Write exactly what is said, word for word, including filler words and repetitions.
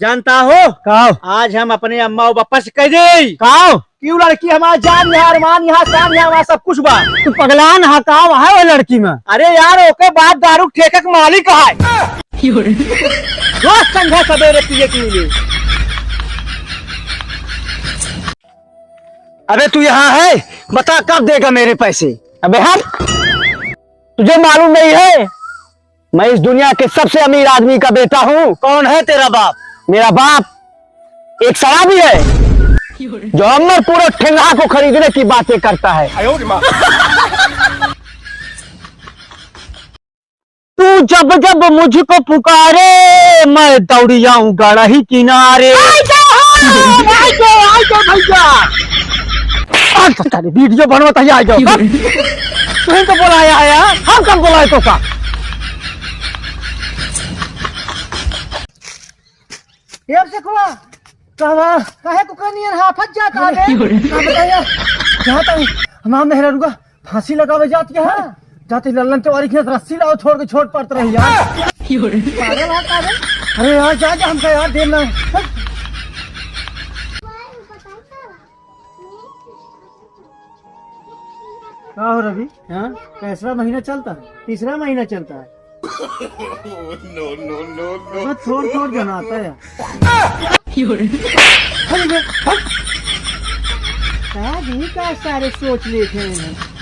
जानता हो? काव? आज हम अपने अम्मा और पापा से कह दे। काव? कि उ लड़की हमार जान यहाँ, अरमान यहाँ, शान यहाँ, हमार सब कुछ बा। तू पगलान हा, काव है वो लड़की में? अरे यार, ओके बाद दारू ठेके के मालिक है। रोज संध्या सवेरे पिए के मिले। अबे तू यहाँ है, बता कब देगा मेरे पैसे? अबे हट, तुझे मालूम नहीं है, मैं इस दुनिया के सबसे अमीर आदमी का बेटा हूँ। कौन है तेरा बाप? मेरा बाप एक शराबी है, जो अमरपुर और ठेंगहा को खरीदने की बातें करता है। तू जब जब मुझको पुकारे, मैं दौड़ी आऊं गड़ही किनारे। आई गए हो, आई गए, आई गए भैया। आज तो तेरी वीडियो बनवत ही आ जाओ। तुम तो बुलाया है यार, हम कब बुलाए तो का? ए, अब से कुआ, कहवा? काहे कुकर नियर हाफत जात आगे? का बताइए? जात है, हमार मेहररुआ फांसी लगावे जात के है। हाँ। जाते लल्लन तिवारी के रस्सी लाओ, छोड़ के छोड़ पड़त रही यार। पागल है, पागल। अरे यार, जा, जा, हमका यार, देर ना है। का हो रवि? हाँ? कैसरा महीना चलता है? तीसरा महीना चलता है। No, no, no, no। बस थोड़, थोड़ जनाता है। का जी का सारे सोच लेते हैं।